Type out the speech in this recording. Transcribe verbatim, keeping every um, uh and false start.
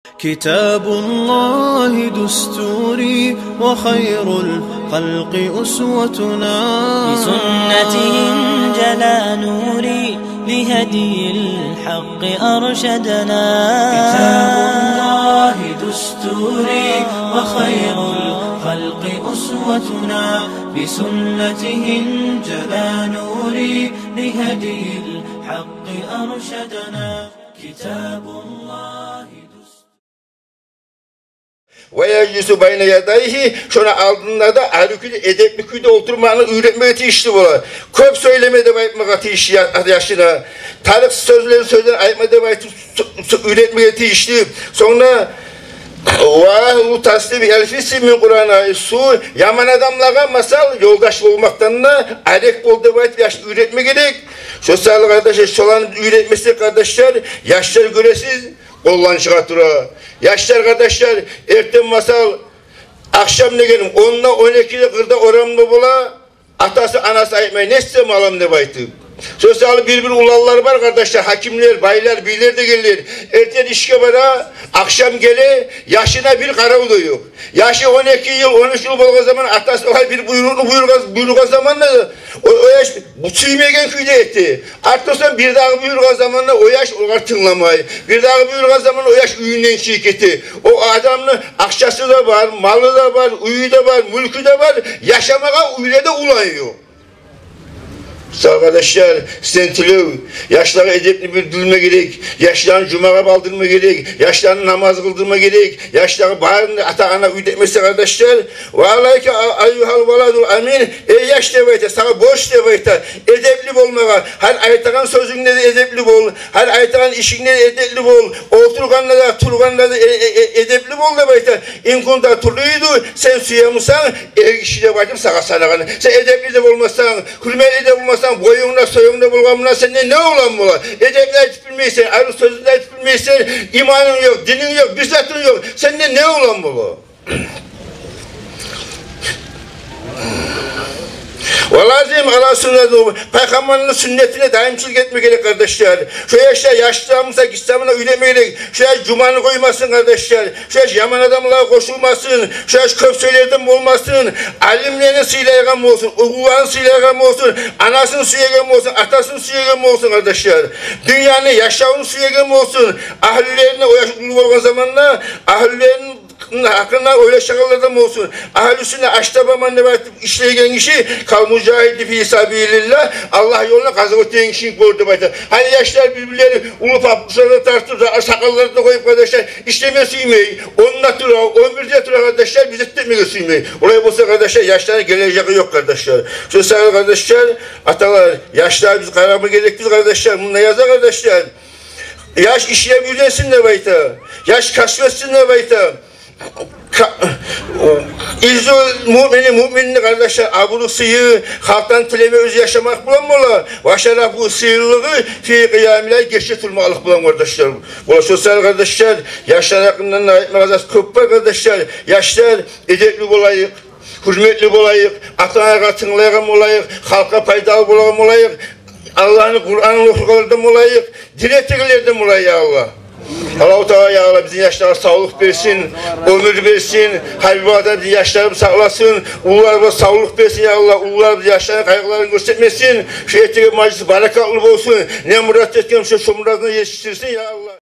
كتاب الله دستوري وخير الخلق أسوتنا. بسنته انجلى نوري لهدي الحق أرشدنا. كتاب الله دستوري وخير الخلق أسوتنا. بسنته انجلى نوري لهدي الحق أرشدنا. كتاب الله دستوري. ويجلس بين يديه, шону алдында да арив кюйде, эдепли кюйде олтурмагъа уьйретмеге тийишли бола. Кёп сёйлеме деп айтмагъа тийишли я-, яшына. Тарыкъсыз сёзлени, сёзлени айтма деп айтып сё-, сё-, уьйретмеге тийишли. Сонг да وأهل التسليب الفسق من قرناء السوء, яман адамлагъа масал, ёлдаш болмакъдан да арек бол деп айтып яшны уьйретме герек. Шо саялы, къардашлар, шоланы уьйретмесек, къардашлар, яшлар, гёресиз, къолдан чыгъа тура. Яшлар, къардашлар, эртен масал, ахшам дегеним онда, он экиде къырда, орамда бола, атасы, анасы айтмай: «Не этсем алам?» — деп айтып. Шо саялы бир-бир уланлар бар, къардашлар, гьакимлер, байлар, бийлер дегенлер. Эртен ишге бара, ахшам геле, яшына бир къарав да ёкъ. Яшы он эки йыл, он уьч йыл болгъан заман атасы огъар бир буйрукъну буюргъан, буюргъан заманда да о, о яш бу сюймеген кюйде эте. Артда сонг бирдагъы буюргъан заманда о яш огъар тынгламай. Бирдагъы буюргъан заманда о яш уьюнден чыгъып гете. О адамны акъчасы да бар, малы да бар, уьюю де бар, мюлкю де бар, яшамагъа уьйде де улан ёкъ. Сагъа, къардашлар, сен тилев, яшлагъа эдепни билдирме герек, яшланы жумагъа бардырма герек, яшланы намаз къылдырма герек, яшлагъа барын ата-ана уьйретмесе, къардашлар. وعليك أيها الولد الأمين, эй яш, деп айта, сагъа борч деп айта эдепли болмагъа. Гьар айтагъан сёзюнгде де эдепли бол, гьар айтагъан ишингде де эдепли бол. Олтургъанда да, тургъанда да э-, э-, э-, эдепли бол деп айта. إن كنت تريد, сен сюемисен эркиши деп айтып сагъа санагъанны. Сен эдепли де болмасанг, гьюрметли де болмасанг, бойунгда, союнгда болгъан булан сенден не улан бола? Эдепни айтып билмейсен, арив сёзню де айтып билмейсен, иманынг ёкъ, дининг ёкъ, бир затынг ёкъ, сенден не улан бола? ولازم على سنته, пайхаммарны сюннетине даимчилик этме герек, къардашлар. Шо яшлар, яшларыбызгъа, гиччи замандан уьйретме герек. Шо яш жуманы къоймасын, къардашлар. Шо яш яман адамлагъа къошулмасын. Шо яш кёп сёйлерден болмасын. Алимлени сыйлайгъан болсун, уллуланы сыйлайгъан болсун, анасын сюеген болсун, атасын сюеген болсун, къардашлар. Дюньяны, яшавну сюеген болсун. Агьлюлерине, о яш уллу болгъан заманда агьлюлерини гьакъында ойлашагъанлардан болсун. Агьлюсюне аш табаман деп айтып ишлейген гиши, كالمجاهد في سبيل الله, Аллагь ёлунда къазават этеген гишини гёр деп айта. Гьали яшлар бир-бирлери уллу папусларына тартып, са-, сакъалларын да къоюп, къардашлар, ишлеме сюймей. Онда тура, он бирде тура, къардашлар, бир зат этмеге сюймей. Олай болса, къардашлар, яшланы гележеги ёкъ, къардашлар. Шо саялы, къардашлар, аталар, яшлар, биз къарама герекбиз, къардашлар. Мунда яза, къардашлар. Яш ишлеп уьйренсин деп айта. Яш касп этсин деп айта. Ка-, иззу муъмини, муъминни, къардашлар, абуру, сыйы халкъдан тилемей оьзю яшамакъ булан бола. Ва шарафу, сыйлылыгъы, фи къиямил лайл, гече турмакълыкъ булан, къардашлар. Бола. Шо саялы, къардашлар, яшлар гьакъындан да айтмагъа зат кёп бар, къардашлар. Яшлар, эдепли болайыкъ, гьюрметли болайыкъ, ата-анагъа тынглайгъан болайыкъ, халкъгъа пайдалы болагъан болайыкъ, Аллагьны Къуранын охуйгъанлардан болайыкъ, дин этегенлерден болайыкъ, я Аллагь. Аллагьу Таала, я Аллагь, бизин яшлагъа савлукъ берсин, оьмюр берсин, гьар бир адам бизин яшларыбызны сакъласын, уллуларыбызгъа савлукъ берсин, я Аллагь, уллулар бизин яшланы къайгъыларын гёрсетмесин, шу этеген мажлис баракатлы болсун, не мурат этген шо, шо муратына етишдирсин, я Аллагь.